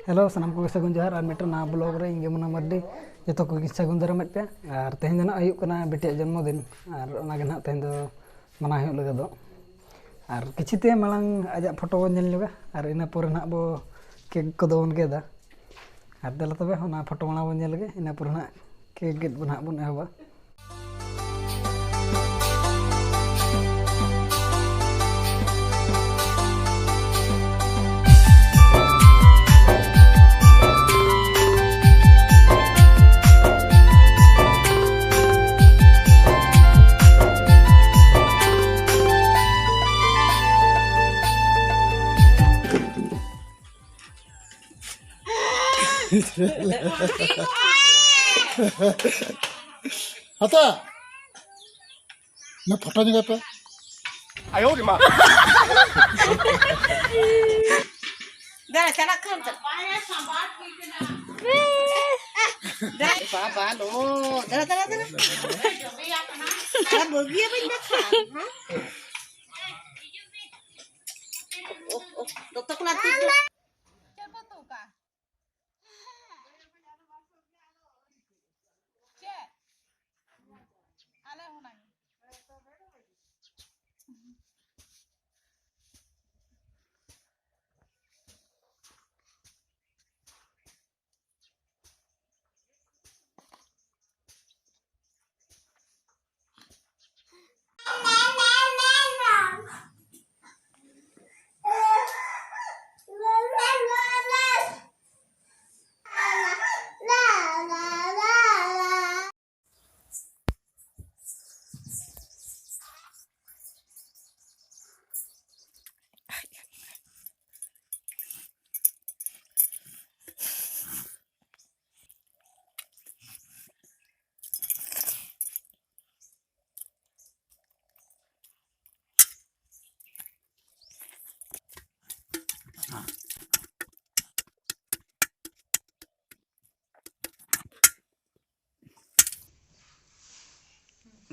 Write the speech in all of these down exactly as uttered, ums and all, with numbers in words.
Hello, ᱥᱟᱱᱟᱢ ᱠᱚᱜᱮ ᱥᱟᱹᱜᱩᱱ ᱡᱚᱦᱟᱨ᱾ ᱟᱨ ᱢᱤᱫᱴᱟᱝ ᱱᱟᱣᱟ ᱵᱞᱚᱜ ᱨᱮ ᱤᱧ ᱜᱮ ᱢᱩᱱᱟ ᱢᱟᱨᱰᱤ ᱡᱚᱛᱚ ᱠᱚᱜᱮ ᱥᱟᱹᱜᱩᱱ ᱫᱟᱨᱟᱢᱮᱫ ᱯᱮᱭᱟ᱾ ᱟᱨ ᱛᱮᱦᱮᱧ ᱫᱚ ᱱᱟᱜ ᱦᱩᱭᱩᱜ ᱠᱟᱱᱟ ᱵᱤᱴᱤᱭᱟᱜ ᱡᱚᱱᱢᱚ ᱫᱤᱱ, ᱟᱨ ᱚᱱᱟ ᱜᱮ ᱱᱟᱜ ᱛᱮᱦᱮᱧ ᱫᱚ ᱢᱟᱱᱟᱣ ᱦᱩᱭᱩᱜ ᱞᱟᱹᱜᱤᱫᱚᱜ᱾ ᱟᱨ ᱠᱤᱪᱷᱩ ᱛᱮ ᱢᱟᱲᱟᱝ ᱟᱡᱟᱜ ᱯᱷᱳᱴᱳ ᱵᱚᱱ ᱧᱮᱞ ᱧᱚᱜᱟ, ᱟᱨ ᱤᱱᱟᱹ ᱯᱚᱨᱮ ᱱᱟᱜ ᱵᱚ ᱠᱮᱠ ᱠᱚᱫᱚ ᱵᱚᱱ ᱜᱮᱫᱟ᱾ ᱟᱨ ᱫᱮᱞᱟ ᱛᱚᱵᱮ ᱚᱱᱟ ᱯᱷᱳᱴᱳ ᱢᱟᱲᱟᱝ ᱵᱚᱱ ᱧᱮᱞ ᱞᱮᱜᱮ, ᱤᱱᱟᱹ ᱯᱚᱨᱮ ᱱᱟᱜ ᱠᱮᱠ ᱜᱮᱫ ᱵᱚ ᱱᱟᱜ ᱵᱚᱱ ᱮᱦᱚᱵᱟ᱾ ᱦᱟᱛᱟ᱾ ᱱᱟ ᱯᱷᱳᱴᱳ ᱧᱮᱞ ᱯᱮ᱾ ᱟᱭᱳ ᱨᱮ ᱢᱟ᱾ ᱫᱟᱫᱟ, ᱪᱟᱞᱟᱜ ᱠᱟᱱ ᱛᱚ᱾ ᱫᱟᱫᱟ, ᱵᱟᱵᱟ ᱞᱳ᱾ ᱫᱟᱫᱟ, ᱫᱟᱫᱟ, ᱫᱟᱫᱟ᱾ ᱟᱨ ᱵᱟᱹᱜᱤᱭᱟ ᱵᱟᱹᱧ ᱵᱟᱠᱷᱟᱱ, ᱦᱮᱸ? ᱳᱦ, ᱳᱦ, ᱳᱦ, ᱫᱚᱛᱚ ᱠᱷᱚᱱᱟᱜ ᱛᱩᱫ ᱫᱚ᱾ ᱪᱮᱫ ᱯᱮ ᱩᱛᱩ ᱠᱟᱜᱼᱟ? ᱪᱮᱫ? ᱟᱞᱮ ᱦᱚᱸ ᱚᱱᱟᱜᱮ᱾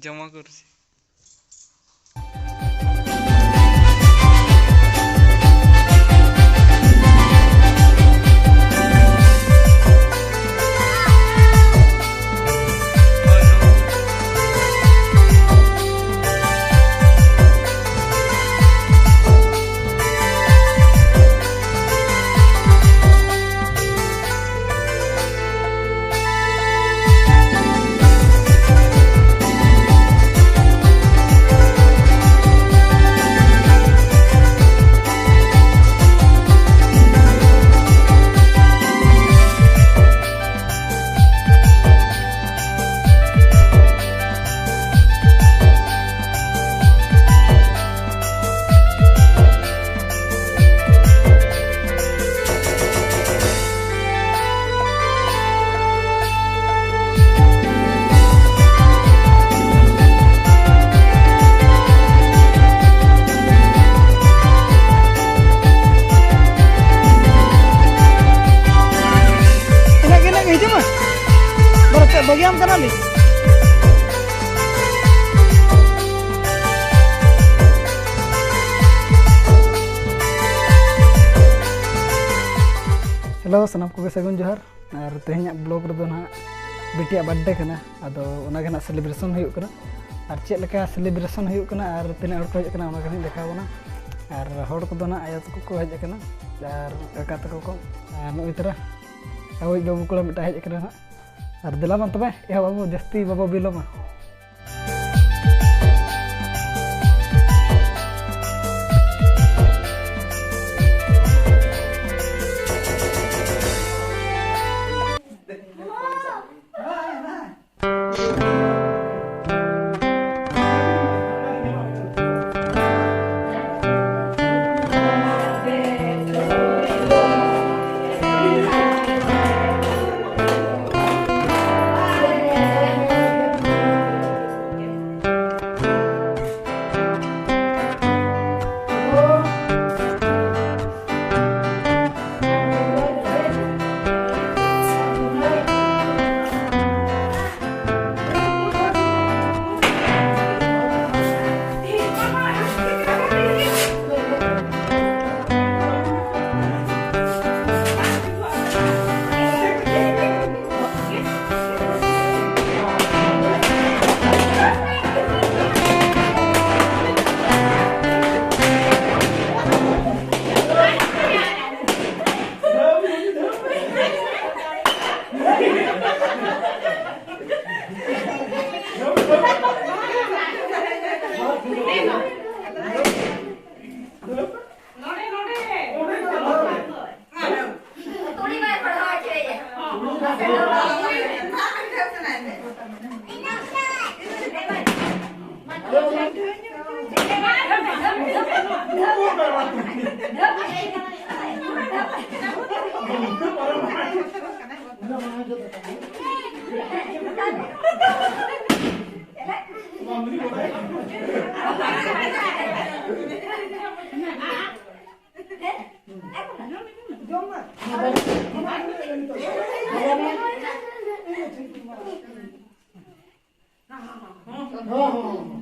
ᱡᱚᱢᱟ ᱠᱩᱨᱥᱤ᱾ ᱵᱟᱹᱜᱤᱭᱟᱢ ᱠᱟᱱᱟᱞᱤᱧ᱾ ᱦᱮᱞᱳ, ᱥᱟᱱᱟᱢ ᱠᱚᱜᱮ ᱥᱟᱹᱜᱩᱱ ᱡᱚᱦᱟᱨ᱾ ᱟᱨ ᱛᱮᱦᱮᱧᱟᱜ ᱵᱞᱚᱜ ᱨᱮᱫᱚ ᱱᱟᱦᱟᱜ ᱵᱤᱴᱤᱭᱟᱜ ᱵᱟᱨᱛᱷᱰᱮ ᱠᱟᱱᱟ, ᱟᱫᱚ ᱚᱱᱟᱜᱮ ᱱᱟᱦᱟᱜ ᱥᱮᱞᱤᱵᱨᱮᱥᱚᱱ ᱦᱩᱭᱩᱜ ᱠᱟᱱᱟ᱾ ᱟᱨ ᱪᱮᱫ ᱞᱮᱠᱟ ᱥᱮᱞᱤᱵᱨᱮᱥᱚᱱ ᱦᱩᱭᱩᱜ ᱠᱟᱱᱟ ᱟᱨ ᱛᱤᱱᱟᱹᱜ ᱦᱚᱲ ᱠᱚ ᱦᱮᱡ ᱟᱠᱟᱱᱟ, ᱚᱱᱟ ᱠᱚ ᱱᱟᱦᱟᱜ ᱫᱮᱠᱷᱟᱣ ᱵᱚᱱᱟ᱾ ᱟᱨ ᱦᱚᱲ ᱠᱚᱫᱚ ᱱᱟᱦᱟᱜ ᱟᱭᱳ ᱛᱟᱠᱚ ᱠᱚ ᱦᱮᱡ ᱟᱠᱟᱱᱟ ᱟᱨ ᱠᱟᱠᱟ ᱛᱟᱠᱚ ᱠᱚ, ᱟᱨ ᱱᱩᱜᱼᱩᱭ ᱛᱚᱨᱟ ᱟᱵᱚᱭᱤᱡ ᱵᱟᱹᱵᱩ ᱠᱚᱲᱟ ᱢᱤᱫᱴᱟᱝ ᱦᱮᱡ ᱟᱠᱟᱱᱟ ᱱᱟᱦᱟᱜ᱾ ᱟᱨ ᱫᱮᱞᱟ ᱢᱟ ᱛᱚᱵᱮ ᱮᱦᱚᱵ ᱟᱵᱚ, ᱡᱟᱹᱥᱛᱤ ᱵᱟᱵᱚ ᱵᱤᱞᱚᱢᱟ᱾ ᱦᱚᱸ, ᱦᱚᱸ, ᱦᱚᱸ᱾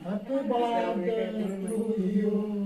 Happy birthday to you.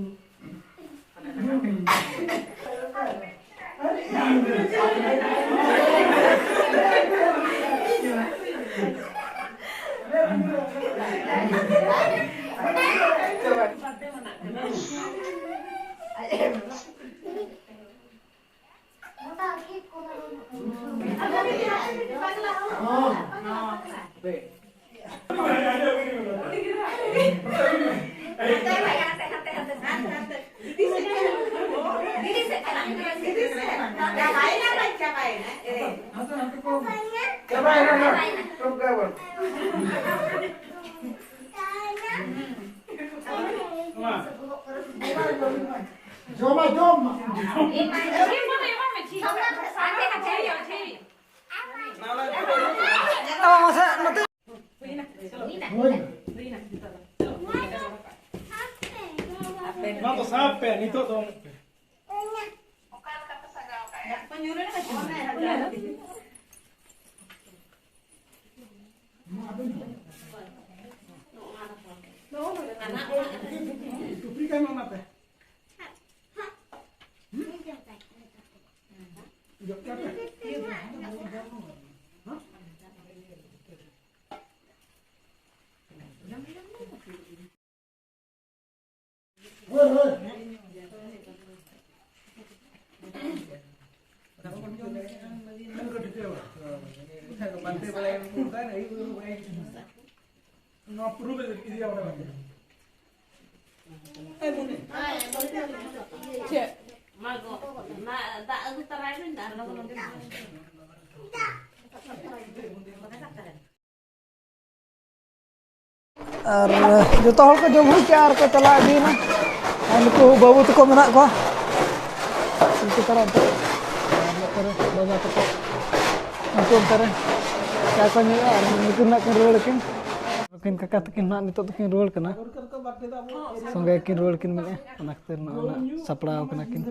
ᱡᱚᱢᱟ, ᱡᱚᱢ ᱢᱟ᱾ ᱦᱳᱭ᱾ ᱱᱚᱣᱟ ᱫᱚ ᱥᱟᱵ ᱯᱮ, ᱱᱤᱛᱚᱜ ᱫᱚ᱾ ᱱᱚᱣᱟ ᱯᱩᱨᱩᱵ ᱨᱮ ᱤᱫᱤᱭᱟ ᱚᱸᱰᱮ ᱵᱟᱝ? ᱢᱟ ᱜᱚ, ᱢᱟ ᱫᱟᱜ ᱟᱹᱜᱩ ᱛᱟᱨᱟᱭ ᱵᱮᱱ, ᱟᱨ ᱟᱨ ᱡᱚᱛᱚ ᱦᱚᱲ ᱠᱚ ᱡᱚᱢ ᱦᱩᱭ ᱠᱮᱜᱼᱟ ᱟᱨ ᱠᱚ ᱪᱟᱞᱟᱣ ᱤᱫᱤᱭᱮᱱᱟ᱾ ᱟᱨ ᱱᱩᱠᱩ ᱵᱟᱹᱵᱩ ᱛᱟᱠᱚ ᱢᱮᱱᱟᱜ ᱠᱚᱣᱟ, ᱩᱱᱠᱩ ᱛᱟᱨᱟ ᱚᱱᱛᱮ, ᱟᱨ ᱱᱚᱛᱮ ᱨᱮ ᱵᱟᱵᱟ ᱛᱟᱠᱚ, ᱩᱱᱠᱩ ᱚᱱᱛᱮ ᱨᱮ ᱪᱟ ᱠᱚ ᱧᱩᱭᱮᱜᱼᱟ᱾ ᱟᱨ ᱱᱩᱠᱤᱱ ᱱᱟᱜ ᱠᱤᱱ ᱨᱩᱣᱟᱹᱲ ᱠᱤᱱ, ᱱᱩᱠᱤᱱ ᱠᱟᱠᱟ ᱛᱟᱹᱠᱤᱱ ᱱᱟᱜ ᱱᱤᱛᱚᱜ ᱫᱚᱠᱤᱱ ᱨᱩᱣᱟᱹᱲ ᱠᱟᱱᱟ, ᱥᱚᱸᱜᱮ ᱠᱤᱱ ᱨᱩᱣᱟᱹᱲ ᱠᱤᱱ ᱢᱮᱱᱮᱫᱼᱟ, ᱚᱱᱟ ᱠᱷᱟᱹᱛᱤᱨ ᱱᱚᱜᱼᱚᱭ ᱱᱟᱜ ᱥᱟᱯᱲᱟᱣ ᱠᱟᱱᱟ ᱠᱤᱱ᱾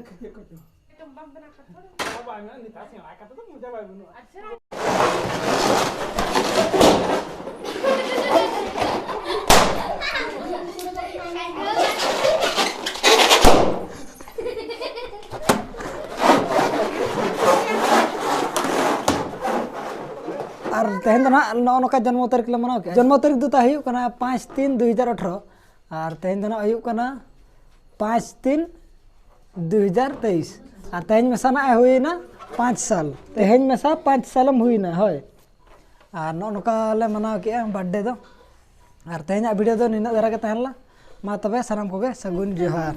ᱟᱨ ᱛᱮᱦᱮᱧ ᱫᱚ ᱱᱟᱦᱟᱜ ᱱᱚᱜᱼᱚ ᱱᱚᱝᱠᱟ ᱡᱚᱱᱢᱚ ᱛᱟᱹᱨᱤᱠᱷ ᱞᱮ ᱢᱟᱱᱟᱣ ᱠᱮᱜᱼᱟ᱾ ᱡᱚᱱᱢᱚ ᱛᱟᱹᱨᱤᱠᱷ ᱫᱚ ᱛᱟᱦᱮᱸ ᱦᱩᱭᱩᱜ ᱠᱟᱱᱟ ᱯᱟᱸᱪ ᱛᱤᱱ ᱫᱩ ᱦᱟᱡᱟᱨ ᱟᱴᱷᱨᱚ, ᱟᱨ ᱛᱮᱦᱮᱧ ᱫᱚ ᱱᱟᱦᱟᱜ ᱦᱩᱭᱩᱜ ᱠᱟᱱᱟ ᱯᱟᱸᱪ ᱛᱤᱱ ᱫᱩ ᱦᱟᱡᱟᱨ ᱛᱮᱭᱤᱥ᱾ ᱟᱨ ᱛᱮᱦᱮᱧ ᱢᱮᱥᱟ ᱱᱟᱦᱟᱜ ᱦᱩᱭᱱᱟ ᱯᱟᱸᱪ ᱥᱟᱞ᱾ ᱛᱮᱦᱮᱧ ᱢᱮᱥᱟ ᱯᱟᱸᱪ ᱥᱟᱞᱮᱢ ᱦᱩᱭᱱᱟ, ᱦᱳᱭ᱾ ᱟᱨ ᱱᱚᱜᱼᱚ ᱱᱚᱝᱠᱟ ᱞᱮ ᱢᱟᱱᱟᱣ ᱠᱮᱜᱼᱟ ᱵᱟᱨᱛᱷᱰᱮ ᱫᱚ᱾ ᱟᱨ ᱛᱮᱦᱮᱧᱟᱜ ᱵᱷᱤᱰᱤᱭᱳ ᱫᱚ ᱱᱤᱱᱟᱹᱜ ᱫᱷᱟᱨᱟ ᱜᱮ ᱛᱟᱦᱮᱸ ᱞᱮᱱᱟ᱾ ᱢᱟ ᱛᱚᱵᱮ ᱥᱟᱱᱟᱢ ᱠᱚᱜᱮ ᱥᱟᱹᱜᱩᱱ ᱡᱚᱦᱟᱨ᱾